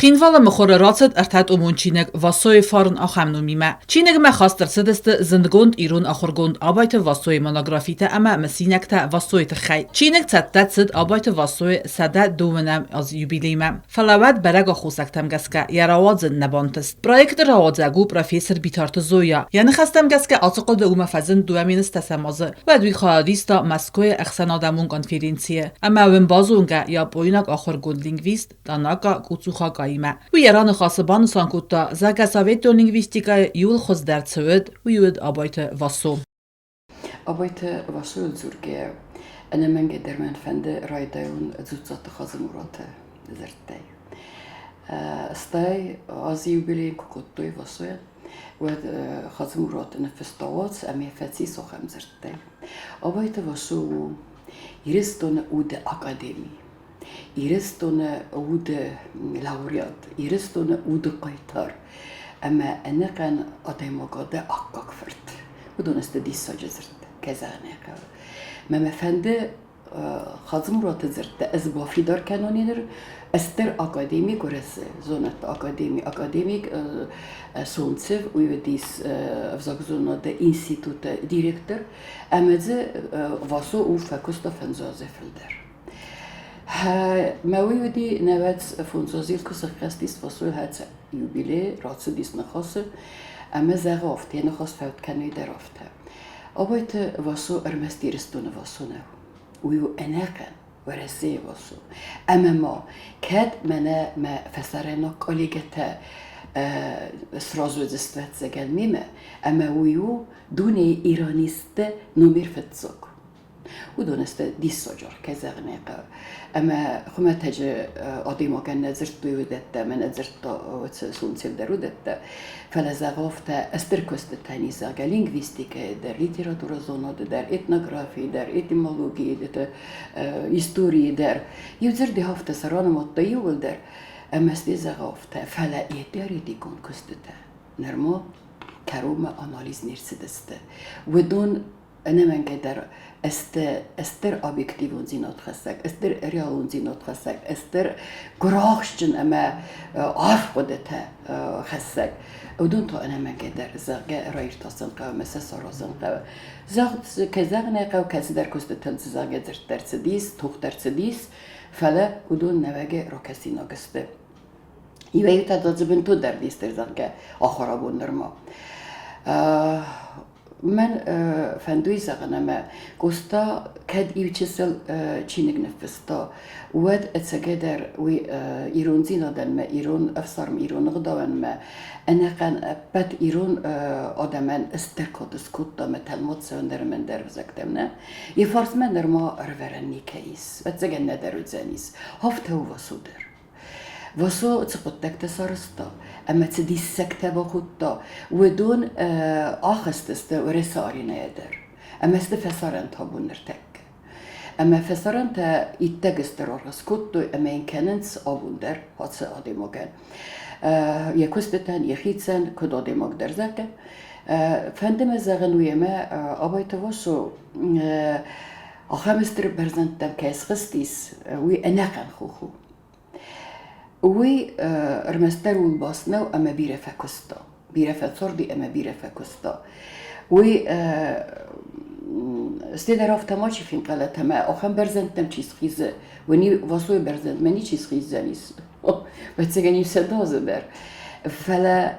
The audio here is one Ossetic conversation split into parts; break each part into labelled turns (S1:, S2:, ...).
S1: Цхинвалы мыхуыры рацыд ӕртӕтъомон чиныг «Васойы фарн» ахӕм номимӕ. Чиныгмӕ хаст ӕрцыдысты зындгонд ирон ахуыргонд Абайты Васойы монографитӕ ӕмӕ мысинӕгтӕ Васойы тыххӕй. Чиныг цӕттӕ цыд Абайты Васойы 102-ӕм аз юбилеймӕ. Фӕлӕ уӕд бӕрӕг аххосӕгтӕм гӕсгӕ йӕ рауадзын нӕ бантыст. Проекты рауадзӕг у профессор Битарты Зоя. Йӕ ныхӕстӕм гӕсгӕ ацы хъуыды уымӕ фӕзынд 2010 азы. Уӕд уый хайад иста Мӕскуыйы ӕхсӕнадӕмон конференцийы ӕмӕ уым базонгӕ япойнаг ахуыргонд-лингвист Танака Куцухакаимӕ. Уый йӕ раныхасы банысан кодта, зӕгъгӕ, советон лингвистикӕйы иууыл хуыздӕр цы уыд, уый уыд Абайты Васо.
S2: Абайты Васойыл дзургӕйӕ, ӕнӕмӕнгӕй дӕр мӕн фӕнды райдайон Дзуццаты Хадзымураты дзырдтӕй. Стӕй азы юбилей куы кодтой Васойӕн, уӕд Хадзымурат ныффыста уац ӕмӕ фӕцис ахӕм дзырдтӕй. Абайты Васо у Ирыстоны уды академи. Ирыстоны уды лауреат, Ирыстоны уды хъайтар ӕмӕ ӕнӕхъӕн адӕймагады аккаг фырт. Уыдон сты диссаджы дзырдтӕ, кӕй зӕгъын ӕй хъӕуы. Мӕ мӕ фӕнды Хадзымураты дзырдтӕ ӕз бафидар кӕнон ныр стыр академик Уӕрӕсе, зонӕдты академи, академик Солнцев, уый уыдис ӕвзагзонады институты директор ӕмӕ дзы Васо у фӕкуыста фӕндзазы фылдӕр. Мӕ уый уыди нӕуӕдз фондзазил куы сӕххӕст ис Васой хӕцӕ юбилей, рацыдис ныхасы ӕмӕ зӕгъы афтӕ, йӕ ныхас фӕуд кӕны дӕр афтӕ. Абайты Васо ӕрмӕст Ирыстоны Васо нӕу. Уый у ӕнӕхъӕн Уӕрӕсейы Васо. Ӕмӕ ма кӕд мӕнӕ мӕ фӕсарӕйнаг коллегӕтӕ сразы уыдзысты ӕвӕццӕгӕн мемӕ, ӕмӕ уый у дунейы иранистты номер фыццаг. Уыдон сты диссаджы, кӕй зӕгъын ӕй хъӕуы. Ӕмӕ хуымӕтӕджы адӕймагӕн нӕ дзырдтой уыдӕттӕ ӕмӕ нӕ дзырдта Солнцев дӕр уыдӕттӕ. Фӕлӕ зӕгъы афтӕ стыр куыстытӕ не зӕгъгӕ лингвистикӕйы дӕр, литературӕзонады дӕр, этнографийы дӕр, этимологийы дӕр, историйы дӕр. Иу дзырдӕй афтӕ сӕ ранымадта иууылдӕр. Ӕмӕ сте зӕгъы афтӕ, фӕлӕ йӕ теоретикон куыстытӕ нырма кӕронмӕ анализ не рцыдысты. Уыдон ӕнӕмӕнгӕй дӕр стыр объективондзинад хӕссӕг, стыр реалондзинад хӕссӕг, стыр гуырахстджын ӕмӕ арф хъуыдытӕ хӕссӕг. Уыдон та ӕнӕмӕнгӕй дӕр, зӕгъгӕ, раиртасын хъӕуы ӕмӕ сӕ саразын хъӕуы. Зӕгъ, кӕй зӕгъын ӕй хъӕуы, кӕцыдӕр куыстытӕн цы зӕгъгӕ дзырдтӕ ӕрцыдис, тох дӕр цыдис, фӕлӕ уыдон нӕуӕгӕй ракӕсинаг сты. Иуӕй-иутӕ дзы бынтондӕр дистӕ, зӕгъгӕ, ахуырабон нырма. Мӕн фӕндуй зӕгъын, ӕмӕ Къоста кӕд иучысыл чиныг ныффыста, уӕд ӕцӕгӕйдӕр уый ирондзинадӕн мӕ ирон ӕфсарм, ирон ӕгъдауӕн мӕ ӕнӕхъӕн ӕппӕт ирон адӕмӕн стыр код скодта мӕ тӕлмаццӕуӕн дӕр ӕмӕ ӕндӕр ӕвзӕгтӕм нӕ. Йӕ фарсмӕ нырма ӕрвӕрӕн никӕй ис, ӕцӕгӕн нӕдӕр уыдзӕнис. Афтӕ у Васо дӕр. Васо цы хъуыддӕгтӕ сарӕзта ӕмӕ цы диссӕгтӕ бакодта, уыдон ахызтысты Уӕрӕсе аренӕйӕ дӕр ӕмӕ сты фӕсарӕнты абон ныртӕккӕ. Ӕмӕ фӕсарӕнтӕ иттӕг стыр аргъ скодтой ӕмӕ йын кӕнынц абон дӕр ацы адӕймагӕн йӕ куыстытӕн, йӕхицӕн, куыд адӕймаг дӕр, зӕгъгӕ. Фӕнды мӕ зӕгъын уый, ӕмӕ Абайты Васо Ахӕм стыр бӕрзӕндтӕм кӕй схызтис, уый ӕнӕхъӕн хох у. Уый ӕрмӕстдӕр ууыл баст нӕу ӕмӕ бирӕ фӕкуыста. Бирӕ фӕцарди ӕмӕ бирӕ фӕкуыста. Уый стӕй дӕр афтӕ мачи фенхъӕлӕт ӕмӕ ахӕм бӕрзӕндтӕм чи схизы, уый Васойы бӕрзӕндмӕ ничи схиздзӕнис. Ӕвӕццӕгӕн иу 100 азы дӕр. Фӕлӕ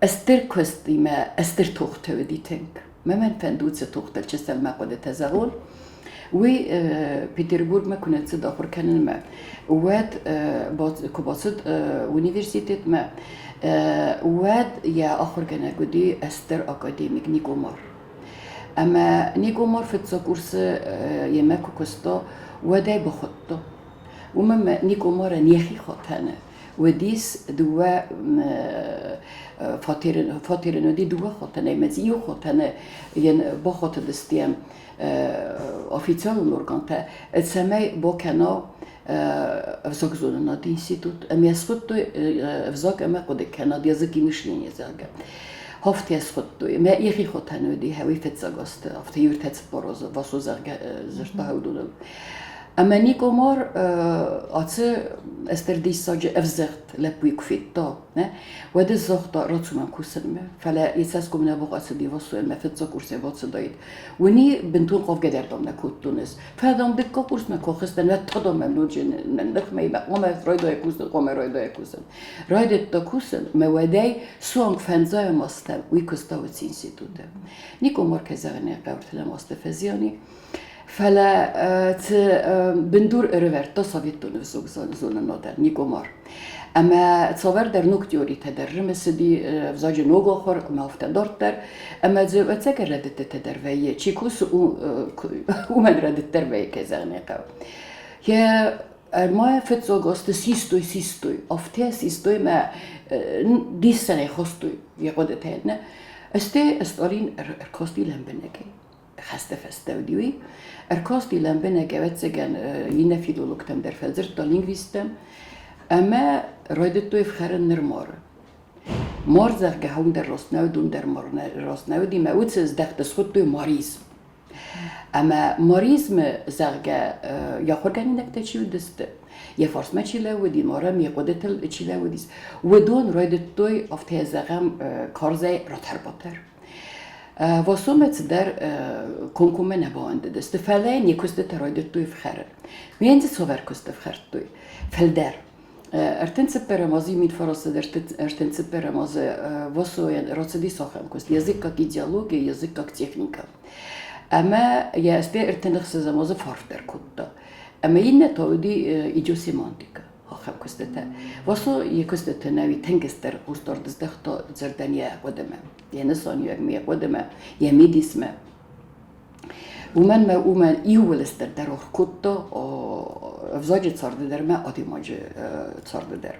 S2: Стыр куыстимӕ стыр тохтӕ уыди тынг. Мӕн фӕнды уыцы тохтыл чысыл мӕ хъуыдытӕ зӕгъон. Уый Петербургмӕ куы ныццыд ахуыр кӕнынмӕ, уӕд куы бацыд университетмӕ, уӕд йӕ ахуыргӕнӕг уыди стыр академик Никомар. Ӕмӕ Никомар фыццаг курсы йемӕ куы куыста, уӕд ӕй бахуыдта. Уымӕн ӕмӕ Никомарӕн йӕхи хатӕны уыдис дыууӕ фатеры, фатеры уыди дыууӕ хотӕнӕй, ӕмӕ дзы иу хотӕны йын бахотыдыстӕм официалон органтӕ, цӕмӕй бакӕна ӕвзагзонынады институт ӕмӕ схуыдтой ӕвзаг ӕмӕ хъуыды кӕнад язык и мышление, зӕгъгӕ. Афтӕ схуыдтой. Ӕмӕ йӕхи хотӕн уыди, уый фыццаг азты, афтӕ иу ӕртӕ цыппар азы Васо, зӕгъгӕ, дзырдта уыдоныл. Ӕмӕ Никъомар ацы стыр диссаджы ӕвзӕгъд лӕппуйы куы федта, нӕ, уӕд ӕз загъта, рацу мӕм кусынмӕ. Фӕлӕ йӕ цӕсгом нӕ бахъӕцыди Вассойӕн, мӕ фыццаг курсӕй бацыдаид. Уыни бынтон хъавгӕ дӕр дам нӕ кодтон ӕз. Фӕлӕ дам дыккаг курсмӕ куы ахызтӕн, уӕд та дам мӕм ноджы ныхмӕ хъуамӕ райдайа кусын, хъуамӕ райдайа кусын. Райдыдта кусын, мӕ уӕдӕй суанг фӕндзайӕм азтӕм уый куыста уыцы институты. Никъомар, кӕй зӕгъын ӕй хъӕуы, ӕртынӕм азты фӕзиан и. Фӕлӕ цы бындур ӕрӕвӕрдта советон ӕвзагзонынадӕн Никомар. Ӕмӕ цавӕрдӕр ног теоритӕ дӕр рымысыди, ӕвзаджы ног ахуыр ӕмӕ афтӕ дарддӕр. Ӕмӕ дзы ӕцӕгӕй рӕдыдтытӕ дӕр вӕййы. Чи кусы, уымӕн рӕдыд дӕр вӕййы, кӕй зӕгъын ӕй хъӕуы. Йӕ ӕрмӕ фыццаг азты систой, систой, афтӕ систой мӕ диссагӕй хостой йӕ хъуыдытӕ. Нӕ, стӕй Сталин ӕркасти лӕмбынӕгӕй. Хӕсты фӕстӕ уыди уый. Ӕркасти лӕмбынӕг, ӕвӕццӕгӕн, иннӕ филологтӕм дӕр фӕдзырдта, лингвисттӕм, ӕмӕ райдыдтой ӕфхӕрын ныр мары. Мар, зӕгъгӕ, уым дӕр раст нӕ уыд, уым дӕр мар раст нӕ уыди, мӕ уыцы здӕхты схуыдтой маризм. Ӕмӕ маризмы, зӕгъгӕ, йӕ ахуыргӕнинӕгтӕ чи уыдысты, йӕ фарсмӕ чи лӕууыди, марӕм йӕ хъуыдытыл чи лӕууыдис, уыдон райдыдтой, афтӕ зӕгъӕм, карзӕй ратӕр-батӕр. Васомӕ цыдӕр комкоммӕ нӕ бауӕндыдысты, фӕлӕ не куыстытӕ райдыдтой ӕфхӕрын. Ме дзы цавӕр куыст ӕфхӕрдтой? Фылдӕр. 34 азы мидфарасы 34 азы Васойӕн рацыдис ахӕм куыст «Язык как идеология, язык как техника». Ӕмӕ йӕ стӕй 36 азы фарфдӕр кодта. Ӕмӕ иннӕ та уыди идиосемантикӕ. Ахӕм куыстытӕ. Васо йӕ куыстыты нӕуи тынгстдӕр хъусдард здӕхта дзырдӕн йӕ хъуыдымӕ, йӕ нысаниуӕгмӕ, йӕ хъуыдымӕ, йӕ мидисмӕ. Уымӕн мӕ уымӕн иууыл стырдӕр аргъ кодта ӕвзаджы царды дӕр мӕ адӕймаджы царды дӕр.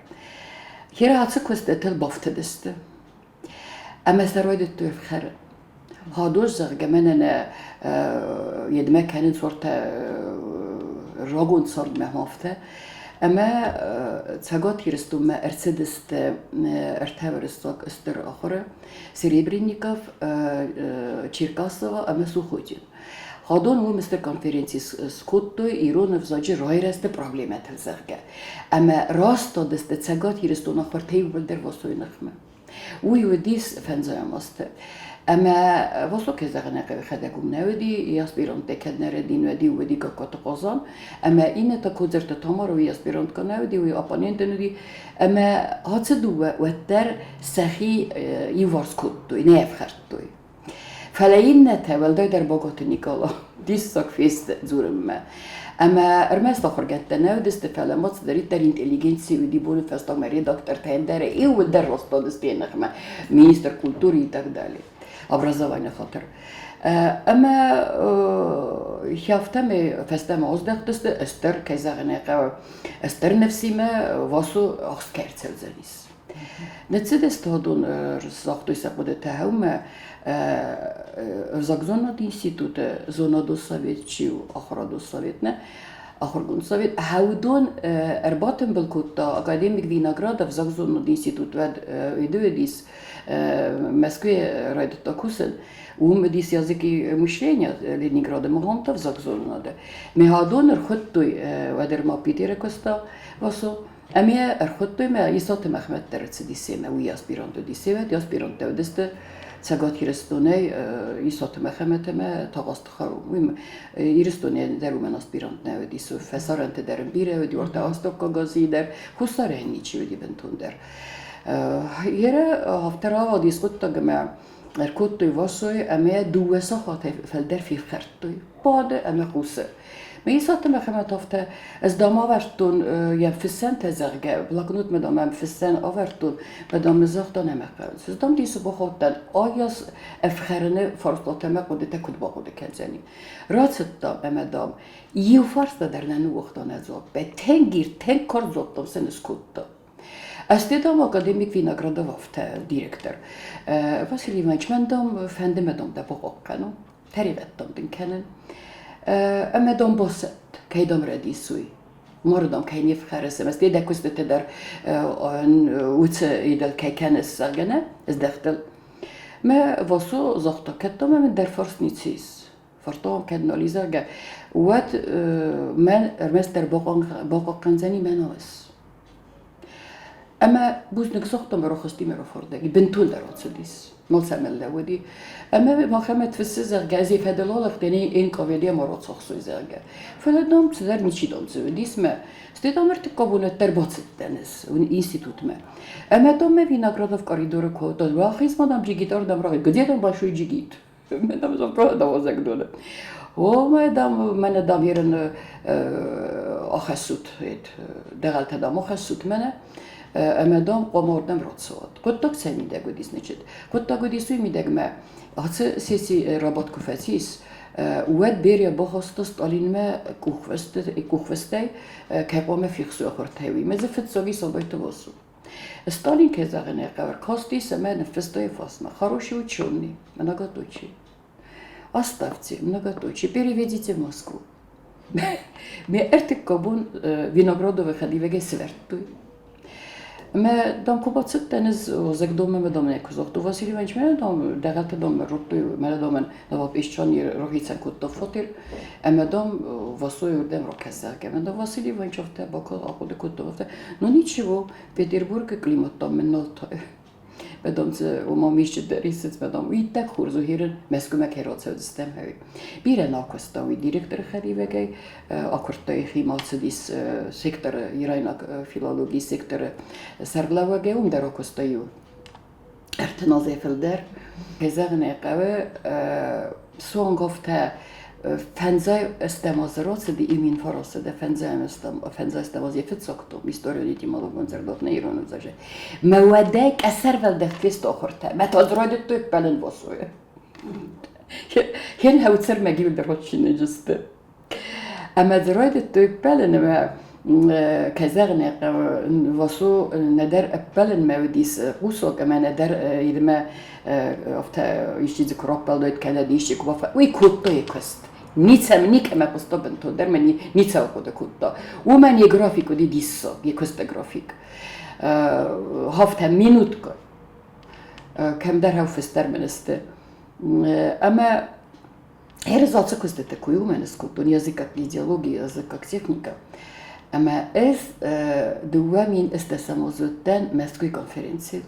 S2: Хера ацы куыстытыл бафтыдысты. Ӕмӕ сӕ райдыдтой ӕфхӕрын. Хадоз, зӕгъгӕ, мӕнӕн йедмӕ кӕнынц уӕртӕ рагон цардмӕ афтӕ. Ӕмӕ Цӕгат Ирыстонмӕ ӕрцыдысты ӕртӕ уырыссаг стыр ахуыры Серебренников, Черкасова ӕмӕ Сухотин. Хадон уым стыр конференци скодтой ирон ӕвзаджы райрӕзты проблемӕтыл, зӕгъгӕ. Ӕмӕ растадысты Цӕгат Ирыстоны ахуыртӕ иууылдӕр Васойы ныхмӕ. Уый уыдис фӕндзайӕм азты. Ӕмӕ Васо, кӕй зӕгъын ӕй хъӕуы, йӕхӕдӕг уым нӕ уыди, йӕ аспиранттӕ кӕд нӕ рӕдин уӕд-иу уыди Гагкаты Хъазан, ӕмӕ иннӕтӕ Кодзырты Тамар, уый аспиранткӕ нӕ уыди, уый оппонентӕн уыди. Ӕмӕ ацы дыууӕ уӕддӕр сӕхи иуварс кодтой, нӕ ӕфхӕрдтой. Фӕлӕ иннӕтӕ, уӕлдайдӕр Боготы Никъала, диссаг фесты дзурынмӕ. Ӕмӕ ӕрмӕст ахуыргӕндтӕ нӕ уыдысты, фӕлӕ ма цыдӕриддӕр интеллигенци уыди боны фӕстагмӕ редактортӕ ӕндӕр иууылдӕр растадысты йӕ ныхмӕ, министр культуры и так далее, образование хатыр. Ӕмӕ афтӕмӕй фӕстӕмӕ аздӕхтысты, стыр, кӕй зӕгъын ӕй хъӕуы, стыр ныфсимӕ Васо ахст кӕй ӕрцӕудзӕнис. Ныццыдысты уыдон, загътой сӕ хъуыдытӕ ӕмӕ ӕвзагзонады институты зонадон совет чи у, ахуырадон совет нӕ, ахуыргонд совет, уыдон ӕрбатымбыл кодта академик Виноградов ӕвзагзонады институт уӕд уыдис Мӕскуыйы райдыдта кусын. Уым уыдис языки мышления Ленинграды мыгъомты ӕвзагзонынады. Мегьадон ӕрхуыдтой, уӕд ӕрма Питеры куыста Васо. Ӕмӕ ӕрхуыдтой мӕ Исаты Мӕхмӕт дӕр ӕрцыди семӕ, уый аспирант уыди семӕ, аспиранттӕ уыдысты Цӕгат Ирыстонӕй Исаты Мӕхӕмӕт ӕмӕ Тагъазты Харум. Уый Ирыстонӕй дӕр уымӕн аспирант нӕ уыди, фӕсарӕнты дӕр ын бирӕ уыди, уӕртӕ Астӕуккаг Азийы дӕр, Хуссарӕй ничи уыди бынтондӕр. Ерӕ афтӕ рауадис хъуыддаг ӕмӕ ӕркодтой Васойы ӕмӕ дыууӕ сахатӕй фылдӕр фефхӕрдтой. Бады ӕмӕ хъусы. Исаты Мӕхӕмӕт афтӕ, ӕз дам авӕрдтон йӕ фыссӕнтӕ, зӕгъгӕ, блокнотмӕ дам ӕм фыссӕн авӕрдтон, мӕ дам загътон ӕмӕ хъӕуынц. Ӕз дам дисы бахаудтӕн, айас ӕфхӕрыны фарстатӕ мӕ хъуыдытӕ куыд бахъуыды кӕндзӕни. Рацыдтам ӕмӕ дам иу фарста дӕр нӕ ныууагътон ӕдзуаппӕй, тынг ирд, тынг карз дзуапп дам сын скодта. Ӕз дам академик Виноградов афтӕ директор. Василий Иванович, мӕн дам фӕнды мӕ дам дӕ бахъахъхъӕнон. Тӕрегъӕдтӕм дын кӕнын. Ӕмӕ дам басӕтт, кӕй дам рӕдисуй. Мордам кӕй не фхӕрыс, ӕмӕ дӕ куыстыты дӕр уыцы идыл кӕй кӕныс, зӕгъгӕ, нӕ здӕхтыл. Мӕ Васо загъта, кӕд дам ӕмӕ дӕр фарст ницы ис. Фӕртон кӕд нал и, зӕгъгӕ, уӕд мӕн ӕрмӕстдӕр бахъахъхъӕндзӕни мӕ намыс. Ӕмӕ бузныг загътам рахызти мӕ рафардӕг, бынтондӕр ацыдис, нал лӕууыди. Ӕмӕ махӕмӕт фыссы, зӕгъгӕ, ӕз фӕдыл алыгътӕн, НКВД ма рацахсой, зӕгъгӕ. Фӕлӕ, дам, цыдӕр ничи, дам, дзы уыдис мӕ. Стӕй, дам, ӕртыккаг бонӕт дӕр бацыдтӕн ӕз институтмӕ. Ӕмӕ, дам, мӕ Виноградов коридоры кодта, рахиз ма, дам, джигит ардӕм рахиз, где там большой джигит? Мӕ там давозагдоны. О, мӕ дам, мӕнӕ дам ерын ахӕссут, дӕгъӕлтӕ дам ахӕссут мӕнӕ, ӕмӕ дам хъуамӕ уырдӕм рацӕуат. Хъуыддаг цӕй мидӕг уыдис, значит? Хъуыддаг уыдис уый мидӕгмӕ, ацы сесси рабадт куы фӕцис, уӕд Берия бахаста Сталинмӕ къухфыстӕй, кӕй хъуамӕ фехсой ахуыртӕй, уый. Мӕ дзы фыццаг ис Абайты Васо. Сталин, кӕй зӕгъын ӕй хъӕуы, ӕркастис ӕмӕ ныффыста йӕ фарсмӕ: «Хороший ученый, многоточие. Оставьте, многоточие, переведите в Москву». Ме ӕртыккаг бон Виноградовы хӕдивӕгӕй сӕвӕрдтой. Ӕмӕ, дам, куы бацыдтӕн ӕз Озӕгдонмӕ, мӕ дам, куы загътой Василий Иванович, мӕ, дам, дӕгъӕлтӕ, дам, радтой, мӕ, дам, Новопесчан рахицӕн кодта фатер, ӕмӕ, дам, Васойы уырдӕм ракӕс, зӕгъгӕ. Ӕмӕ, дам, Василий Иванович афтӕ ахъуыды кодта, афтӕ, ну ничего, Петербургы климат, дам, мын нал тайы. Мадам ома мисчиддӕр исыц, мадам иттӕг хорз у херын Мӕскуымӕ кӕй рацӕудзыстӕм, хӕй. Бирӕ нал куыста уый директоры хӕдивӕгӕй, акуырдта йӕхи цыдис секторы, ирайнаг филологийы секторы сӕргълӕууӕгӕй, уым дӕр акуыста иу 30 азӕй фылдӕр. Кӕй зӕгъын ӕй хъӕуы, суанг афтӕ фӕндзай ӕстӕм азы рацыди, имин фарасады фӕндзай ӕстӕм аз йӕ фыццаг том историон этимологон дзырдуат нӕ ирон ӕвзаджы. Мӕ уӕдӕй къӕсӕрвӕлдӕхт фесты ахуыртӕ, мӕ та дзы райдыдтой ӕппӕлын Васойы. Хен хӕуцӕрмӕг иуылдӕр чиныджы сты. Ӕмӕ дзы райдыдтой ӕппӕлын ӕмӕ, кӕй зӕгъын ӕй хъӕуы, Васо нӕдӕр ӕппӕлынмӕ уыдис хъусог ӕмӕ нӕдӕр идмӕ афтӕ исчи дзы куы раппӕлдоид кӕнӕ исчи куы бафӕ уый кодта йӕ куыст. Ницӕмӕ никӕмӕ хъуыста бынтондӕр мӕ ницӕуыл хъуыды кодта. Уымӕн йӕ график уыди диссаг, йӕ куысты график. Афтӕ минутгай кӕмдӕр хӕуфыстдӕр мын сты. Ӕмӕ Эрзацы куыстыты куы уымӕн скодтон язык как идеология, язык как техника. Ӕмӕ ӕз 2010 азы уыдтӕн Мӕскуыйы конференцийыл,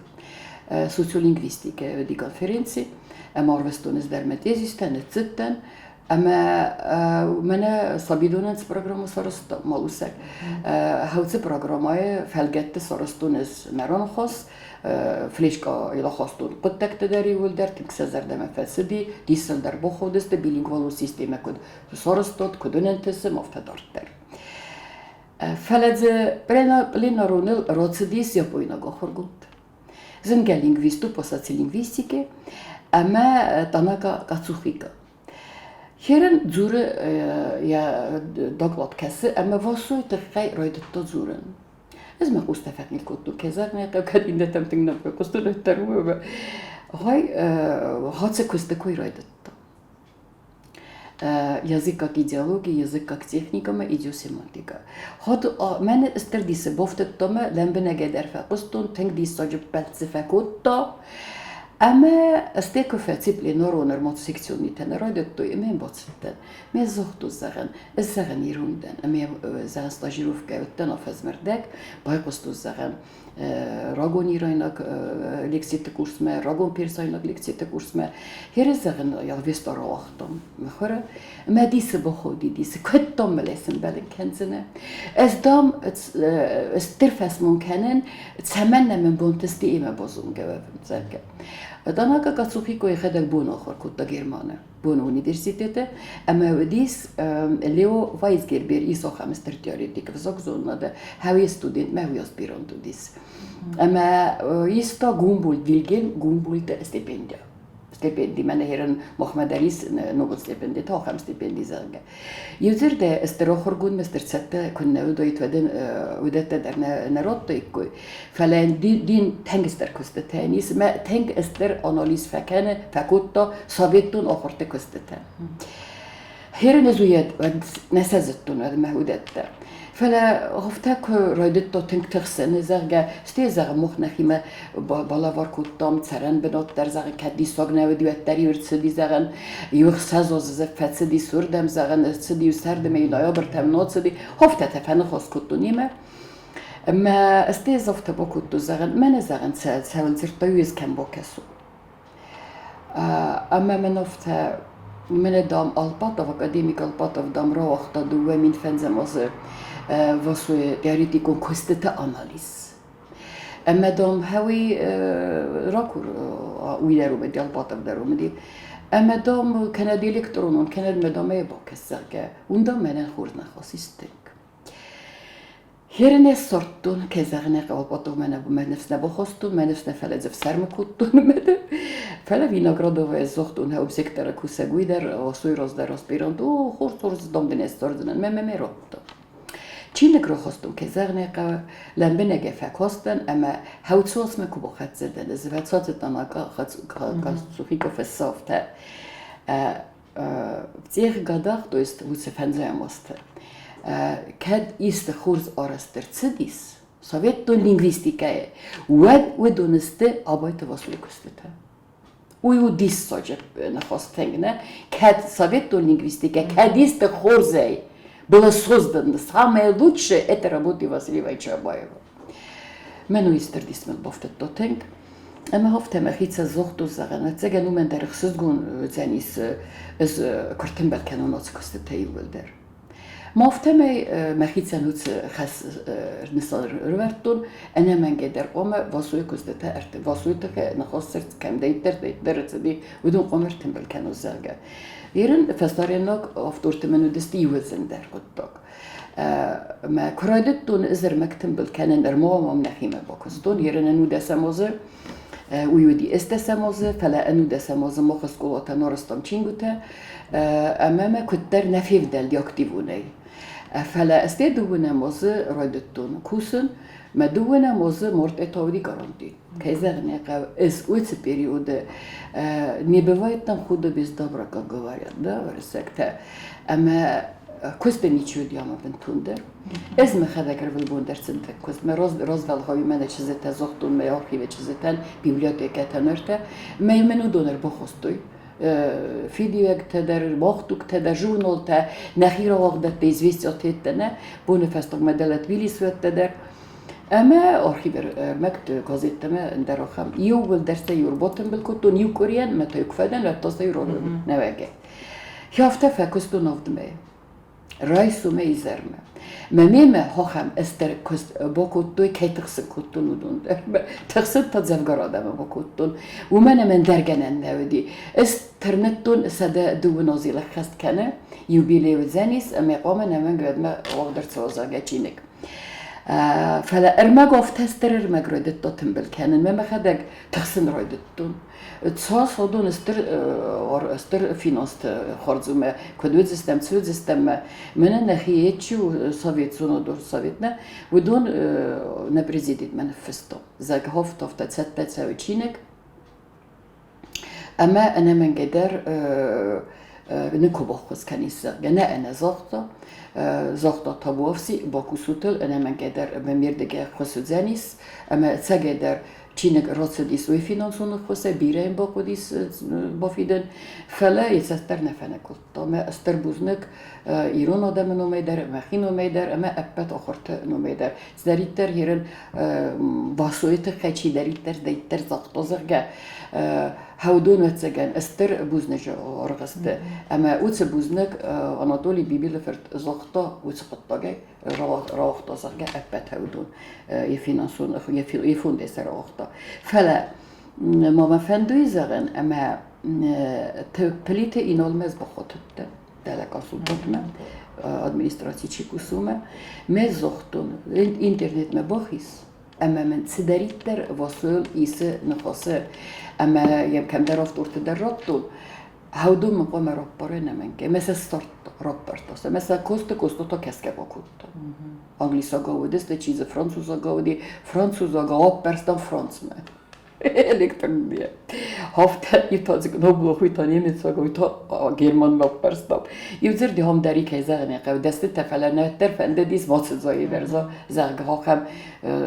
S2: социолингвистикӕйы уыди конференци, ӕмӕ арвыстон ӕз дӕр мӕ тезистӕ, ныццыдтӕн, ӕмӕ мӕнӕ сабидонӕн цы программӕ сарӕзта Малусӕг, хӕуцы программӕйы фӕлгӕтты сарӕзтон ӕз мӕ раныхас, Флешка рахастон хъуыддӕгтӕ дӕр иууылдӕр тынг сӕ зӕрдӕмӕ фӕцыди, диссӕн дӕр бахудысты, билингвалон системӕ куыд сарӕзтат, куыд уын ӕнтысы, афтӕ дарддӕр. Фӕлӕ дзы пленароныл рацыдис япойнаг ахуыргонд. Зынгӕ лингвист у по социолингвистике ӕмӕ Танака Кацухика. Херен дзуры йӕ доклад кӕсы ӕмӕ Васойы тыххӕй райдыдта дзурын. Ӕз мӕ хъустӕ фӕхъил кодтон, кӕй зӕгъын ӕй хъӕуы, кӕд иннӕтӕм тынг нӕ фехъуыстон, уӕддӕр уымӕ. Гъай, хӕццӕ куысты кой райдыдта. Язык как идеология, язык как техника ӕмӕ идиосемантика. Ход мӕн стыр дисы бафтыдта мӕ, лӕмбынӕгӕй дӕр фӕхъуыстон, тынг диссаджы ппӕлтцы фӕкодта. Ӕмӕ стӕй куы фӕци пленарон ӕрмӕст секцион митӕ нӕ райдыдтой, ӕмӕ йӕм бацыдтӕн. Ме загътон, зӕгъын, ӕз зӕгъын ирон дӕн, ӕмӕ зӕгъын стажировкӕ уыдтӕн афӕдзмӕрдӕг, байхъуыстон зӕгъӕн рагон ирайнаг лекциты курсмӕ, рагон персайнаг лекциты курсмӕ. Хере зӕгъын Ялвеста рауагътам мыхуыры. Мӕ дисы бахауди дисы, куыд дам мыл сӕмбӕлын кӕндзынӕ? Ӕз дам стыр фӕсмон кӕнын, цӕмӕннӕ мын бонтысти имӕ базонгӕ уӕвын, зӕгъгӕ. Танака Кацухико йӕхӕдӕг бон ахуыр кодта Германы. Бон университеты ӕмӕ уыдис Лео Вайсгербер ис ахӕм стыр теоретик взагзонады, хӕуи студент мӕ уый аспирант уыдис. Ӕмӕ иста Гумбольд, Вильгельм Гумбольды стипендия. Стипенди, мӕнӕ херын махмӕ дӕр ис ногон стипенди, та ахӕм стипенди, зӕгъгӕ. Иудзырдӕй стыр ахуыргондмӕ стыр цӕттӕ куыннӕ уыдаид, уӕд ын уыдӕттӕ дӕр нӕ радтаиккой. Фӕлӕ дин тынг стыр куыстытӕ ис ӕмӕ тынг стыр анализ фӕкӕны, фӕкодта советон ахуырты куыстытӕ. Херен ӕз уыйад уӕд нӕ сӕ зыдтон уӕдмӕ уыдӕттӕ. Фӕлӕ афтӕ куы райдыдта тынг тыхсын, зӕгъгӕ, стӕй зӕгъы, мах нӕхимӕ балӕвар кодтам цӕрӕн бынат дӕр, зӕгъы, кӕд диссаг нӕ уыди, уӕддӕр иу ӕрцыди, зӕгъӕн, иу ӕхсӕз азы дзы фӕцыди суырдӕм, зӕгъӕн, ӕрцыди иу сӕрдмӕ, иу ноябртӕм нацыди. Афтӕтӕ фӕныхас кодтон йемӕ. Ӕмӕ стӕй ӕз афтӕ бакодтон, зӕгъӕн, мӕнӕ, зӕгъӕн, цӕуыл дзырдта, уый ӕз кӕм бакӕсон. Ӕмӕ мын афтӕ, мӕнӕ, дам, Алпатов, академик Алпатов, дам, рауагъта 2005 азы Васойы теоретикон куыстыты анализ. Ӕмӕ, дам, хӕуи ракур уый дӕр уымӕ, Алпатов дӕр уымӕ. Ӕмӕ, дам, кӕнӕд электронон, кӕнӕд мӕ, дам, ӕй бакӕс, зӕгъгӕ, уым, дам, мӕнӕн хорз ныхас ис тынг. Херне сордтон, кӕй зӕгъын ӕй хъӕуы, потом мӕ ныфс нӕ бахостон, мӕ ныфс нӕ фӕлӕ ӕфсӕрмы кодтон мӕ Фӕлӕ Виноградовая зогътон хӕум сектора кусӕг уый дӕр, осой раздӕр аспирант, о, хорз, хорз, дам дын ӕз цӕрдзынӕн, мӕ мӕ радта. Чиныг рахастон, кӕй зӕгъын ӕй хъӕуы, лӕмбынӕгӕй фӕкастӕн ӕмӕ хӕуцуацмӕ куы бахӕццӕ дӕн, ӕз фӕцацыдтӕн Кацухико фӕсафтӕ. В тех годах, то есть уыцы фӕндзӕм азты, кӕд исты хорз арӕзт ӕрцыдис советон лингвистикӕйы, уӕд уыдон сты Абайты Васойы куыстытӕ. Уый у диссаджы ныхас тынг, нӕ? Кӕд советон лингвистикӕ, кӕд исты хорзӕй было создано, самое лучшее это работы Василия Ивановича Абаева. Мӕн уый стыр дисмӕ бафтыдта тынг. Ӕмӕ афтӕ мӕхицӕн загътон, зӕгъӕн, ӕцӕгӕн уымӕн дӕр ӕхсызгон уыдзӕнис ӕз куы ртымбыл кӕнон ацы куыстытӕ иууылдӕр. Ма афтӕмӕй мӕхицӕн уыцы хӕс нысан ӕрывӕрдтон, ӕнӕмӕнгӕй дӕр хъуамӕ Васойы куыстытӕ, Васойы тыххӕй ныхас цырд кӕмдӕриддӕр ӕрцыди, уыдон хъуамӕ ӕртымбыл кӕнон, зӕгъгӕ. Ерын фӕсарӕйнаг авторты мын уыдысты иуӕдзындӕр хъуыддаг. Мӕ куы райдыдтон ӕз ӕрмӕг тымбыл кӕнын, ӕрмӕг нӕхимӕ бакуыстон, ерын ӕнудӕсӕм азы, уый уыди ӕстдӕсӕм азы, фӕлӕ ӕнудӕсӕм азы мах скъолатӕн арӕзтам чингуытӕ, ӕмӕ мӕ куыддӕр нӕ февдӕлди активонӕй. Фӕлӕ ӕстӕй дыууынӕм азы райдыдтон кусын, мӕ дыууынӕм азы мартъи уыди гаранти. Кӕй зӕгъын ӕй хъӕуы, ӕз уыцы периоды не бывает там худо без добра, как говорят, да, уырыссӕгтӕ. Ӕмӕ куысты ничи уыди ӕмӕ бынтондӕр. Ӕз мӕхӕдӕг ӕрвылбон дӕр цыдтӕн куыстмӕ, развӕлгъау мӕнӕ чызджытӕ загътон мӕ архивы чызджытӕн, библиотекӕтӕн ӕртӕ. Мӕ мын уыдон ӕрбахастой фидиуӕгтӕ дӕр, махтугтӕ дӕр, журналтӕ, нӕхи рауагъдӕттӕ, известиятӕ нӕ, боны фӕстагмӕ дӕлӕ Тбилисы дӕр. Ӕмӕ архивы ӕрмӕгты газеттӕмӕ ӕндӕр ахӕм иууылдӕр сӕ иу ӕрбатымбыл кодтон иу къуырийӕн ӕмӕ та иу куы фӕдӕн, уӕд та сӕ иу нӕуӕгӕй. Афтӕ фӕкуыстон авдмӕйы. Райсомӕй изӕрмӕ. Мӕ мемӕ хохӕм ӕстӕр куыст бакодтой, кӕй тыхсын кодтон, уыдон дӕр. Тыхсын та дзӕвгар адӕмы бакодтон. Уымӕн ӕмӕ ӕндӕр гӕнӕн нӕ уыди. Ӕз тырныдтон 102 азы ӕххӕст кӕны, юбилей уыдзӕнис, ӕмӕ хъуамӕ нӕмӕнг уӕдмӕ уагъд ӕрцӕуа зӕгъгӕ чиныг. Фӕлӕ ӕрмӕг афтӕ стыр ӕрмӕг райдыдта тымбыл кӕнын. Мӕ мӕхӕдӕг тыхсын райдыдтон. Цас уыдон стыр стыр финансты хардзумӕ куыд уыдзыстӕм, цы уыдзыстӕм, мӕнӕ нӕхи чи у советон совет нӕ, уыдон нӕ президентмӕ ныффыста. Зӕгъ, афтӕ цӕттӕ цӕуы чиныг. Ӕмӕ ӕнӕмӕнгӕй дӕр никуы баххуыс кӕнис, зӕгъгӕ, нӕ ӕнӕ загъта. Загъта табуафси, бакусут ыл, ӕнӕмӕнгӕй дӕр ме рдыгӕй ӕххуыс уыдзӕнис. Ӕмӕ ӕцӕгӕйдӕр чиныг рацыдис уый финансон ӕххуысӕй, бирӕ йын бахъуыдис бафидын, фӕлӕ йӕ цӕст дӕр нӕ фӕныкъуылдта. Мӕ стыр бузныг ирон адӕмы номӕй дӕр, мӕхи номӕй дӕр ӕмӕ ӕппӕт ахуырты номӕй дӕр. Цыдӕриддӕр ерын Васойы тыххӕй чидӕриддӕр дӕриддӕр загъта, зӕгъгӕ, хӕудон ӕцӕгӕн стыр бузныджы аргъысты. Ӕмӕ уыцы бузныг Анатолий Бибилы фырт загъта уыцы хъуыддагӕй, рауагъта, зӕгъгӕ, ӕппӕт хӕудон йӕ финансон йӕ фондӕй сӕ рауагъта. Фӕлӕ ма мӕ фӕндуй зӕгъын, ӕмӕ Плиты Иналмӕ ӕз бахатыдтӕн дӕлӕ консультантмӕ, администраци чи кусы, уымӕ. Мӕ загътон, интернетмӕ бахиз, ӕмӕ мын цыдӕриддӕр Васойыл исы ныхасы, ӕмӕ йӕм кӕмдӕр авторты дӕр радтон, Хӕудон мын хъуамӕ раппарай нӕмӕнгӕй. Мӕ сӕ раппӕрста. Мӕ сӕ косты та кӕсгӕ бакодта. Англисагау уыдысты, чи дзы французагау уыди, французагау аппӕрстам Францмӕ. Электронные. Афтӕ итадзыг ног уый та немецаг, уый та германмӕ аппӕрстам. Иу дзырд ахӕм дӕр кӕй зӕгъын ӕй хъӕуы, дӕстытӕ, фӕлӕ нӕ уӕддӕр фӕндыдис Мацудзайы бӕрза, зӕгъгӕ, ахӕм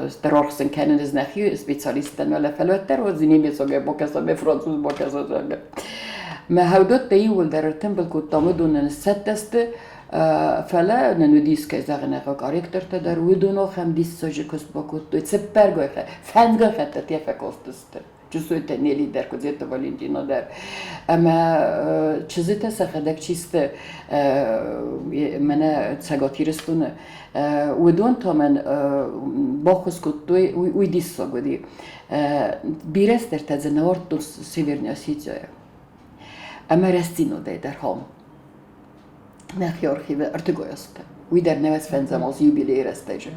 S2: стыр аргъ сын кӕнын ӕз нӕхи специалисттӕн, фӕлӕ уӕддӕр уӕд немецагӕй бакӕсӕм, француз бакӕса, зӕгъгӕ. Мӕ хӕвдӕттӕ иууылдӕр ӕртымбыл кодтам, уыдонӕн сцӕттӕ сты, фӕлӕ нын уыдис, кӕй зӕгъын ӕй хъӕуы, корректортӕ дӕр, уыдон ахӕм диссаджы куыст бакодтой, цыппӕргай, фӕндзгай хӕттытӕ фӕкастысты. Чусойтӕ Нели дӕр, Куыдзеты Валентина дӕр. Ӕмӕ чызджытӕ сӕхӕдӕг чи сты, мӕнӕ Цӕгат Ирыстоны, уыдон та мӕн баххуыс кодтой, уый диссаг уыди. Бирӕ цыдӕртӕ дзы нӕ ардтон Северная Осетияйы. Ӕмӕ рӕстдзинадӕй дӕр хом. Нӕхи архивы ӕртыгой азтӕ. Уый дӕр нӕуӕдз фӕндзӕм аз юбилейы рӕстӕджы.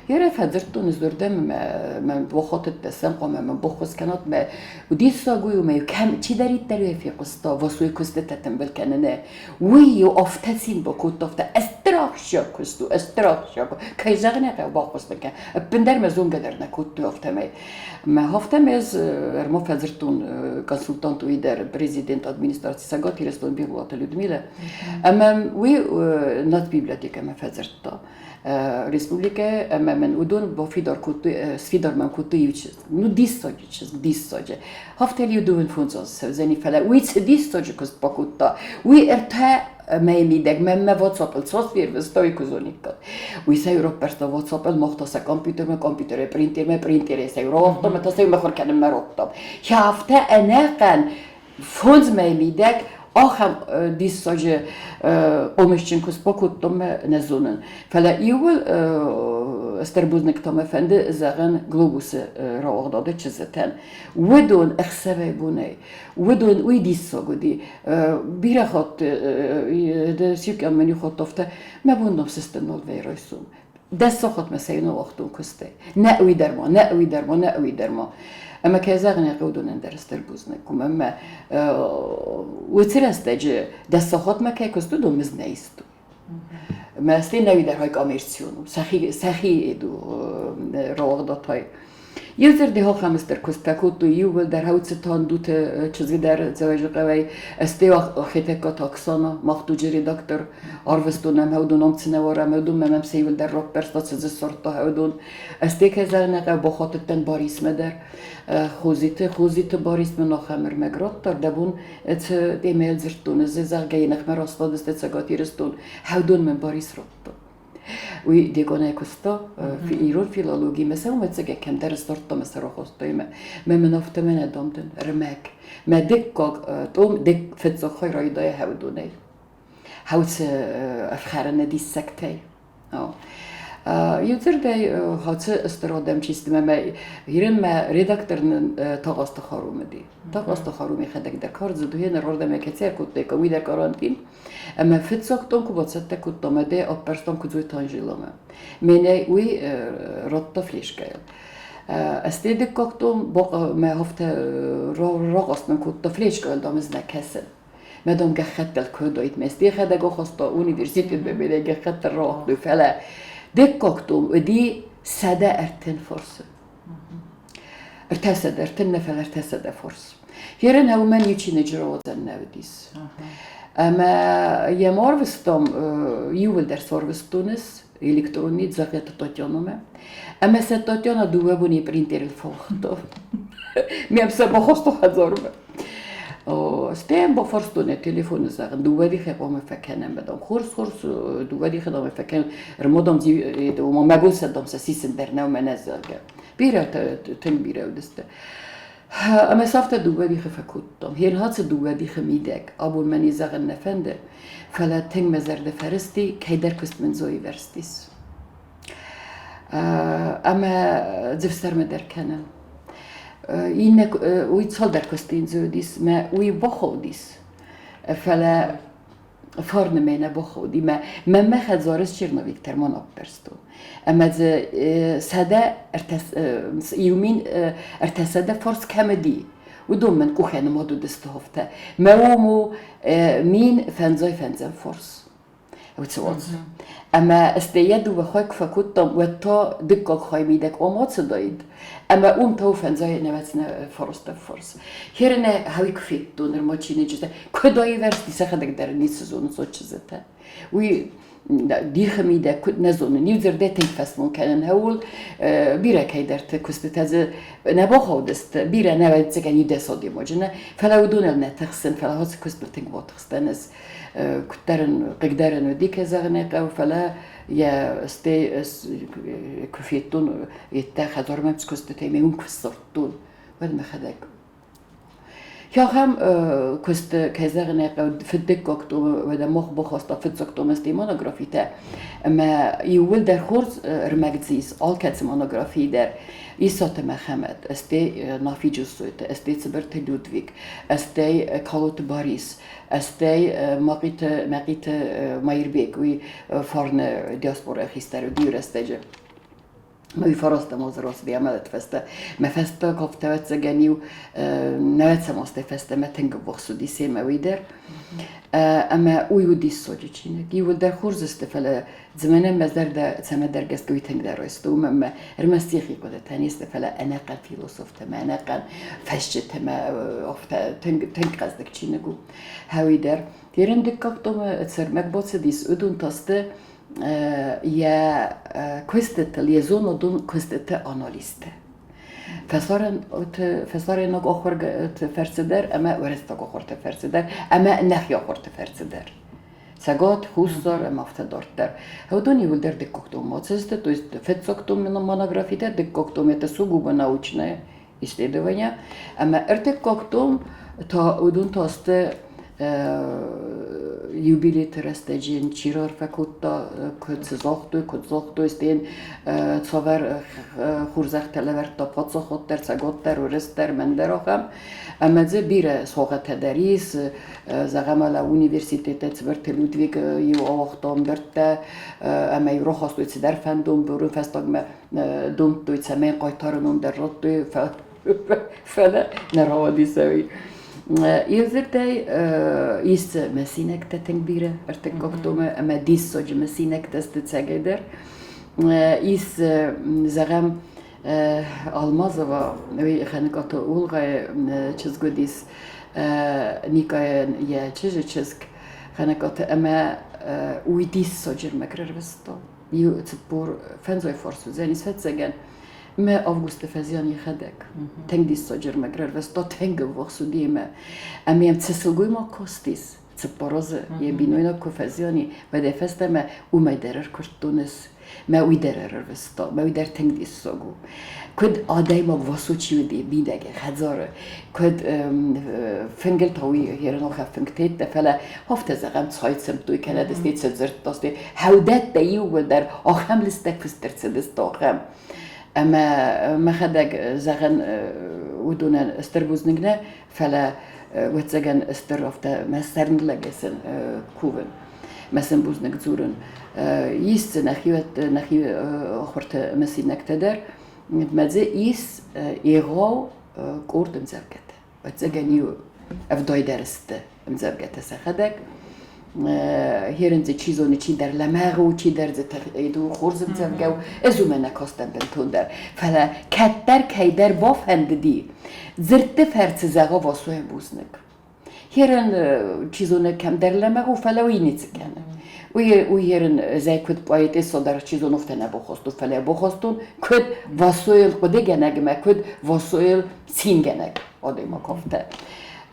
S2: Йӕ фӕдзырдтон ӕз уырдӕм ӕмӕ мӕ бахатыдтӕ сӕм хъуамӕ мӕ баххуыс кӕнат мӕ диссаг уый у, мӕ кӕм чидӕриддӕр уӕ фехъуыста Васойы куыстытӕ тымбыл кӕныны, уый-иу афтӕ цин бакодта, афтӕ стыр ахсджиаг куыст у, стыр ахсджиаг у. Кӕй зӕгъын ӕй хъӕуы, баххуыс мын кӕн. Ӕппындӕр мӕ зонгӕ дӕр нӕ кодтой афтӕмӕй. Мӕ афтӕмӕй ӕз ӕрмӕ фӕдзырдтон консультант уый дӕр, президент администраци Цӕгат Ирыстон Бигъуылаты Людмилӕ. Ӕмӕ уый нацбиблиотекӕмӕ фӕдзырдта республикӕйы ӕмӕ мын уыдон бафидар кодтой, сфидар мӕм кодтой иу чызг. Ну, диссаджы чызг, диссаджы. Афтӕ иу дыууын фондз азы цӕудзӕни, фӕлӕ уый цы диссаджы куыст бакодта, уый ӕртӕ мӕйы мидӕг мӕнмӕ WhatsApp-ыл цас фервыста, уый куы зониккат. Уый сӕ раппӕрста WhatsApp-ыл, мах та сӕ компьютермӕ, компьютерӕй принтермӕ, принтерӕй сӕ рауагътам, та сӕ мыхуыр кӕнынмӕ радтам. Афтӕ ӕнӕхъӕн фондз мӕйы мидӕг ахӕм диссаджы хъомысджын куыст бакодтон мӕ нӕ зонын. Фӕлӕ иууыл стыр бузныг та мӕ фӕнды зӕгъын Глобусы рауагъдады чызджытӕн. Уыдон ӕхсӕвӕй-бонӕй Уыдон уый диссаг уыди. Бирӕ хатт сикъӕм мын иу хатт афтӕ, мӕ бон нал сыстын нал вӕййы райсом. Дӕс сахатмӕ сӕ ауагътон куыстӕй. Нӕ уый дӕр ма, нӕ уый дӕр ма, нӕ уый дӕр ма. Ӕмӕ кӕй зӕгъын ӕй хъӕуы, уыдонӕн дӕр стыр бузныг. Уымӕн ӕмӕ уыцы рӕстӕджы дӕс сахатмӕ кӕй куыст, уыдон мызд нӕ истой. Мӕ стей нӕуи дӕр хай коммерцион у, сӕхи, сӕхи рауагъдадтай. Иу дзырди хохӕмыстӕр куыстӕ кодтой иууылдӕр хӕуцытӕн дуты чызг дӕр Дзӕуӕджыхъӕуӕй, стей Хетӕгкаты Оксана, мах дуджы редактор, арвыстон ӕм хӕудон ам цынӕвар ӕм хӕудон мӕм сӕ иууылдӕр раппӕрста, цы дзы ссардта хӕудон. Стей кӕй зӕгъын ӕй хъӕуы, бахатыдтӕн Барисмӕ дӕр. Хозиты, Хозиты Барис мын ахӕм ӕрмӕг радта, дӕ бон цы темӕйыл дзырдтон, ӕз зӕгъгӕ йӕ ныхмӕ растадысты Цӕгат Ирыстон, хӕудон мын Барис радта. Уый декъонӕй куыста ирон филологимӕ, сӕумӕцӕгӕй кӕмдӕр сдзырдта мӕ сӕрахостой мӕ. Мӕ мын афтӕ мӕнӕ домдын ӕрмӕг. Мӕ дыккаг том дык фыццаг хай райдайа хӕудонӕй. Хӕуцы ӕфхӕрыны диссӕгтӕй. Иудзырдӕй, хацы стыр адӕм чи сты, мӕ Ирен мӕ редактор нын Тагъазты Харум уыди. Тагъазты Харум йӕхӕдӕг дӕр кардзыд уый ныр уырдӕм кӕцӕй кодтой, уый дӕр карантин. Ӕмӕ фыццаг том куы бацӕттӕ кодтам, ӕмӕ дӕ аппӕрстам Куыдзойты Анжеломӕ. Мӕнӕй уый радта флешкӕйыл. Ӕз дыккаг том мӕ афтӕ рахъаст мын кодта флешкӕйыл, дам, ӕз нӕ кӕсын. Мӕ дам гӕххӕттыл кодоид, ме стихӕдӕг ахаста университетмӕ мӕнӕ гӕххӕттыл рауагътой, фӕлӕ дыккаг том уыди 130 фарсы. 330 нӕ, фӕлӕ 300 фарс. Херен уымӕн иу чиныджы рауадзӕн нӕ уыдис. Ӕмӕ йӕм арвыстам, иууылдӕр сарвыстон ӕз электронный Дзӕгъиаты Татьянамӕ. Ӕмӕ сӕ Татьяна дыууӕ боны принтерыл фӕуагъта. Мӕм сӕ бахаста хӕдзармӕ. Стӕй йӕм бафарстон йӕ телефоны, зӕгъын, дыууӕ дихӕй хъуамӕ фӕкӕнӕм, дам, хорз, хорз, дыууӕ дихы дам фӕкӕнӕм, ӕрмӕ, дам, ома мӕ бон сӕ, дам, сӕ сисын дӕр нӕу мӕнӕ, зӕгъгӕ. Бирӕ, тынг бирӕ уыдысты. Ӕмӕ сӕ афтӕ дыууӕ дихы фӕкодтам. Херхацы дыууӕ дихы мидӕг, абон мӕ не зӕгъын нӕ фӕнды, фӕлӕ тынг мӕ зӕрдӕ фӕрысти, кӕйдӕр куыст мын зоивӕрстис. Ӕмӕ дзывсӕрмӕ дӕр кӕнын. Иннӕ уый цалдӕр куысты йын дзы уыдис, мӕ уый бахаудис. Фӕлӕ фарны мӕ нӕ бахауди. Мӕ мӕнмӕ хӕдзары черновик тӕрмон аппӕрстон. Ӕмӕ дзы 1300 фарс кӕм уыди, уыдон мын къухӕй нымад уыдысты афтӕ. Мӕ уым у 1055 фарс. Уыцы уац. Ӕмӕ стӕй йӕ дыууӕ хай куы фӕкодтам, уӕд та дыккаг хай мидӕг ом ацыдаид, ӕмӕ уым та фӕндзай нӕвӕцнӕ фарста фарс. Херенӕ хауи куы федтон нырма чиныджытӕ, куыд аивӕрзти, сӕхӕдӕг дӕр ницы зонынц чызджытӕ. Уый дихы мидӕг куыд нӕ зонын, иу дзырдӕй тынг фӕсмон кӕнын хӕуыл, бирӕ кӕйдӕрты куыстытӕ дзы нӕ бахаудысты, бирӕ нӕ ӕвӕццӕгӕн иу дӕс адӕймаджы нӕ, фӕлӕ уыдоныл нӕ тыхсын, фӕлӕ ацы куыстыл тынг батыхстӕн ӕз. Куыддӕр ын хъыгдарӕн уыди, кӕй зӕгъын ӕй хъӕуы, фӕлӕ йӕ стӕй куы федтон, йедтӕ хӕдзармӕ куыстытӕй ме уым куы сдзырдтон, уӕд мӕхӕдӕг Ахӕм куысты, кӕй зӕгъын ӕй хъӕуы, фыддыккаг томы, уӕдӕ мах бахаста фыццаг томы стӕй монографитӕ. Ӕмӕ иууылдӕр хорз ӕрмӕг дзы ис алкӕцы монографийы дӕр. Исаты Мӕхӕмӕт, стӕй Нафи Джусойты, стӕй Цыбырты Людвиг, стӕй Калоты Барис, стӕй Мӕхъиты, Мӕхъиты Маирбег, уый фарны диаспорайы хистӕр уыди рӕстӕджы. Уый фӕрӕзтам озрос амӕлӕт фӕстӕ. Мӕ фӕстӕ кофтӕ ӕвӕццӕгӕн-иу нӕвӕцӕм азтӕй фӕстӕмӕ тынг ӕввахс уыди семӕ уый дӕр. Ӕмӕ уый уыди соджы чиныг. Иууылдӕр хорз сты, фӕлӕ дзы мӕнӕн мӕ зӕрдӕ цӕмӕдӕр гӕсгӕ уый тынгдӕр райста. Уымӕн мӕ ӕрмӕст йӕхи хъуыдытӕ не сты, фӕлӕ ӕнӕхъӕн философтӕ мӕ ӕнӕхъӕн фӕсджытӕ мӕ афтӕ тынг, тынг хъӕздыг чиныг у. Хӕуый дӕр. Терен дыккаг томы цӕрмӕг бацыдис, уыдон та сты йӕ куыстытыл, йӕ зонадон куыстыты анализтӕ. Фӕсарӕйнаг ахуырты фӕрцы дӕр ӕмӕ уӕрӕсейаг ахуырты фӕрцы дӕр ӕмӕ нӕхи ахуырты фӕрцы дӕр. Цӕгат, Хуссар ӕмӕ афтӕ дарддӕр. Уыдон иууылдӕр дыккаг томмӕ ацыдысты, то есть фыццаг том монографитӕ, дыккаг том это сугубо научное исследования, ӕмӕ ӕртыккаг том та уыдон та сты юбилейты рӕстӕджы йын чи раарфӕ кодта, куыд цы загътой, куыд загътой, стӕй йын цавӕр хорзӕхтӕ лӕвӕрдта паддзахад дӕр, цӕгат дӕр, уырыс дӕр, мӕн дӕр ахӕм. Ӕмӕ дзы бирӕ согъатӕ дӕр ис. Зӕгъӕм, ала университеты Цыбырты Людвиг иу ауагъта ӕмбырдтӕ ӕмӕ-иу рахастой цыдӕр фӕндон, бюро фӕстагмӕ домдтой, цӕмӕй хъайтары ном дӕр радтой, фӕлӕ нӕ рауадис ӕви. Иудзырдӕй ис мысинӕгтӕ тынг бирӕ ӕртыккаг томы ӕмӕ диссаджы мысинӕгтӕ сты цӕгӕйдӕр. Ис, зӕгъӕм, Алмазова, уый Хӕныкъаты Олгъайы чызг уыдис, Никайӕн йӕ чызджы чызг Хӕныкъаты ӕмӕ уый диссаджы ӕрмӕг рарвыста. Иу 45 фарс уыдзӕнис фӕццӕгӕн. Мӕ августы фӕзиан йӕхӕдӕг. Тынг диссаджы ӕрмӕг рарвыста, тынг ӕввахс уыди ӕмӕ ӕмӕ йӕм цы сылгоймаг кастис, 4 азы йӕ бинойнаг куы фӕзиани, уӕдӕй фӕстӕмӕ уымӕй дӕр ӕркуырдтон ӕз. Мӕ уый дӕр ӕрӕрвыста, мӕ уый дӕр тынг диссаг у. Куыд адӕймаг Васо чи уыди мидӕгӕй хӕдзары, куыд фынгыл та уый ерынохӕ фынгтеттӕ, фӕлӕ афтӕ зӕгъӕм, цай цымдтой, кӕнӕ дысте цы дзырдта, хӕудӕттӕ иууылдӕр ахӕм лыстӕг фыст ӕрцыдысты ахӕм. Ӕмӕ мӕхӕдӕг зӕгъын уыдонӕн стыр бузныг нӕ, фӕлӕ ӕвӕццӕгӕн стыр афтӕ мӕ сӕрныллӕгӕй сын кувын. Мӕ сын бузныг дзурын. Ис дзы нӕхиуӕтты, нӕхи ахуырты мысинӕгтӕ дӕр. Мӕ дзы ис егъау къорд ӕмдзӕвгӕтӕ. Ӕвӕццӕгӕн-иу ӕвдай дӕр сты ӕмдзӕвгӕтӕ сӕхӕдӕг. Херын дзы чи зоны, чидӕр лӕмӕгъ у, чидӕр дзы у хорз ӕмдзӕвгӕ у. Ӕз уымӕ нӕ кастӕн бынтондӕр. Фӕлӕ кӕддӕр кӕйдӕр бафӕндыди дзырдты фӕрцы зӕгъа Васойӕн бузныг. Херын, чи зоны, кӕмдӕр лӕмӕгъ у, фӕлӕ уый ницы кӕны. Уый, уый херын зӕй куыд поэтесса дӕр чи зоны, афтӕ нӕ бахастон, фӕлӕ бахастон, куыд Васойыл хъуыдыгӕнӕг ӕмӕ куыд Васойыл цингӕнӕг адӕймаг афтӕ.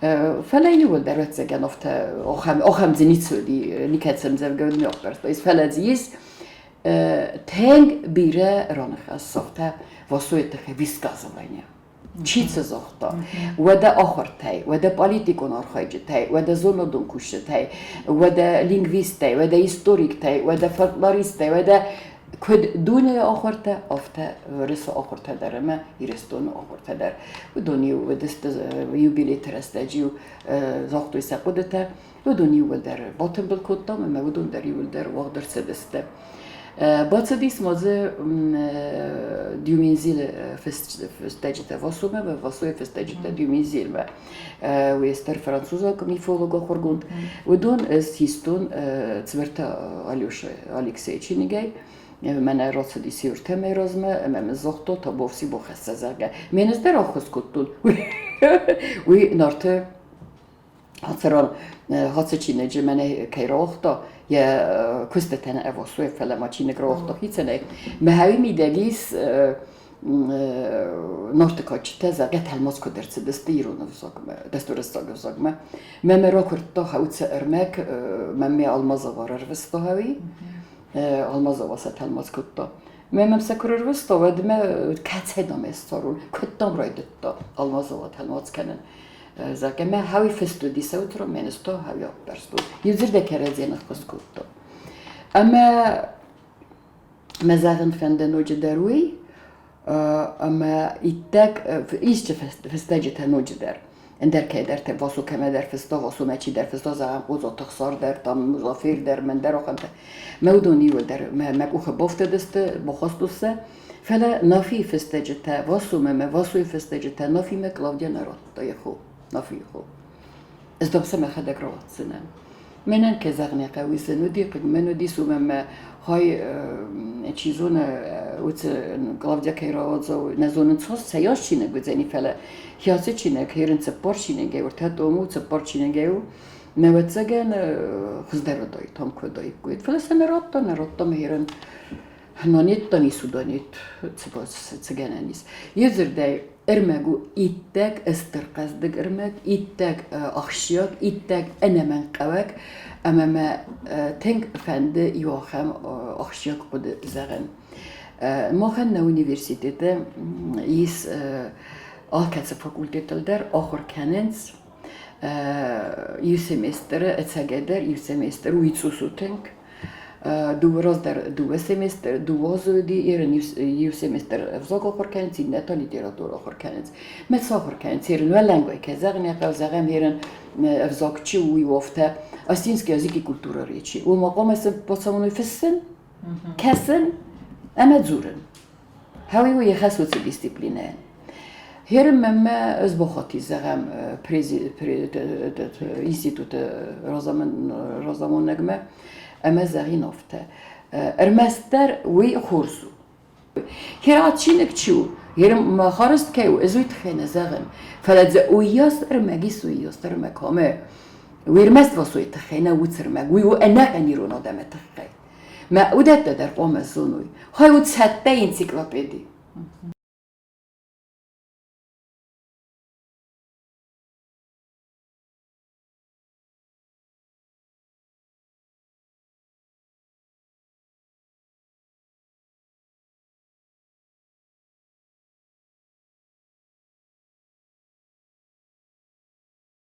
S2: Фӕлӕ иууылдӕр ӕвӕццӕгӕн афтӕ ахӕм, ахӕм дзы ницы уыди, никӕцы ӕмдзӕвгӕ уыд, не аппӕрста, фӕлӕ дзы ис тынг бирӕ раныхас афтӕ Васойы тыххӕй высказывание. Чи цы загъта? Уӕдӕ ахуыртӕй, уӕдӕ политикон архайджытӕй, уӕдӕ зонадон кусджытӕй, уӕдӕ лингвисттӕй, уӕдӕ историктӕй, уӕдӕ фольклористтӕй, уӕдӕ куыд дунейы ахуыртӕ, афтӕ Уырысы ахуыртӕ дӕр ӕмӕ Ирыстоны ахуыртӕ дӕр. Уыдон-иу уыдысты юбилейты рӕстӕджы-иу загътой сӕ хъуыдытӕ, уыдон иууылдӕр батымбыл кодтам ӕмӕ уыдон дӕр иууылдӕр уагъд ӕрцыдысты. Бацыдис ма дзы Дюмезилы фыстӕджытӕ Васомӕ ӕмӕ Васойы фыстӕджытӕ Дюмезилмӕ. Уый стыр французаг мифолог ахуыргонд. Уыдон ӕз систон Цвырты Алеша Алексейы чиныгӕй. Мӕнӕ рацыдис ӕртӕ размӕ ӕмӕ мын загъта, Табовси бахӕсса, зӕгъгӕ. Ме ӕз дӕр ӕххуыс кодтон. Уый Нарты Хацырон хацы чиныджы мӕнӕ кӕй рауагъта, йӕ куыстытӕн ӕвасой, фӕлӕ ма чиныг рауагъта хицӕнӕй. Мӕхӕуи мидӕг ис Нарты кадджытӕ, зӕгъгӕ, тӕлмац куыд ӕрцыдысты ирон ӕвзагмӕ, дӕстуырыссаг ӕвзагмӕ. Мӕ мӕ ракуырдта хӕуцы ӕрмӕг, мӕм Алмазова рарвыста хӕуи. Алмазова сӕ тӕлмац кодта. Мӕ мӕм сӕ куы рарвыста, уӕд мӕ кӕцӕй дам ӕз цӕрон, куыд дам райдыдта Алмазова тӕлмац кӕнын. Зӕгъгӕ, мӕ хауи фыст уыди сӕутрон, мӕ нысто хауи ӕппӕрстон. Иу дзырдӕй кӕрӕдзийӕн ӕххуыс кодтон. Ӕмӕ мӕ зӕгъын фӕнды ноджыдӕр уый, ӕмӕ иттӕг исчи фыстӕджытӕ ноджыдӕр. Ӕндӕр кӕйдӕртӕ Васо кӕмӕдӕр фыста, Васомӕ чидӕр фыста, зӕгъӕм, Къодзаты Хсар дӕр, там Музафер дӕр, мӕн дӕр ахӕмтӕ. Мӕ уыдон иуылдӕр мӕ къухы бафтыдысты, бахастон сӕ. Фӕлӕ Нафийы фыстӕджытӕ Васомӕ мӕ Васойы фыстӕджытӕ Нафимӕ Клавдия нӕ радта йӕ хо, Нафийы хо. Ӕз дам сӕ мӕхӕдӕг рауадздзынӕн. Мӕнӕн кӕй зӕгъын ӕй хъӕуы, зын уыди, хъыг мӕн уыдис, уымӕн мӕ хай, чи зоны, уыцы Клавдия кӕй рауадза, нӕ зонын, цас цӕйас чиныг уыдзӕни, фӕлӕ хиацы чиныг, херын цыппар чиныгӕй, ӕртӕ тому цыппар чиныгӕй у, ӕвӕццӕгӕн, хуыздӕр уыдаид, там куы уыдаиккой. Фӕлӕ сӕ нӕ радта, нӕ радта мӕ херын Хнонеттон исудонет цыгӕнӕн ис. Йе дзырдӕй ӕрмӕг у иттӕг стыр хъӕздыг ӕрмӕг, иттӕг ахсджиаг, иттӕг ӕнӕмӕнгхъӕуӕг ӕмӕ мӕ тынг фӕнды иу ахӕм ахсджиаг хъуыды зӕгъын. Махӕн нӕ университеты ис алкӕцы факультетыл дӕр ахуыр кӕнынц иу семестры, ӕцӕгӕйдӕр иу семестр, уый цъус у тынг. Дыууӕ раздӕр дыууӕ семестр, дыууӕ азы уыди, ерын иу семестр ӕвзаг ахуыр кӕнынц, иннӕ та литературӕ ахуыр кӕнынц. Мӕ цы ахуыр кӕнынц, ерын уӕлӕнгай кӕй зӕгъын ӕй хъӕуы, зӕгъӕм, ерын ӕвзаг чи у, уый афтӕ Осетинский язык и культура речи. Уымӕ хъуамӕ сын бацамоной фыссын, кӕсын ӕмӕ дзурын. Хауи у йӕ хӕс уыцы дисциплинӕйӕн. Херым мӕнмӕ ӕз бахатти, зӕгъӕм, институты разамонӕгмӕ ӕмӕ зӕгъин афтӕ. Ӕрмӕстдӕр уый хорз у. Херат чиныг чи у, херым харызт кӕй у, ӕз уый тыххӕй нӕ зӕгъын. Фӕлӕ дзы уыйас ӕрмӕг ис, уыйас ӕрмӕг ӕмӕ уый ӕрмӕст Васойы тыххӕй нӕ уыцы ӕрмӕг, уый у ӕнӕхъӕн ирон адӕмы тыххӕй. Мӕ уыдӕттӕ дӕр хъуамӕ зоной. Хай у цӕттӕ энциклопеди.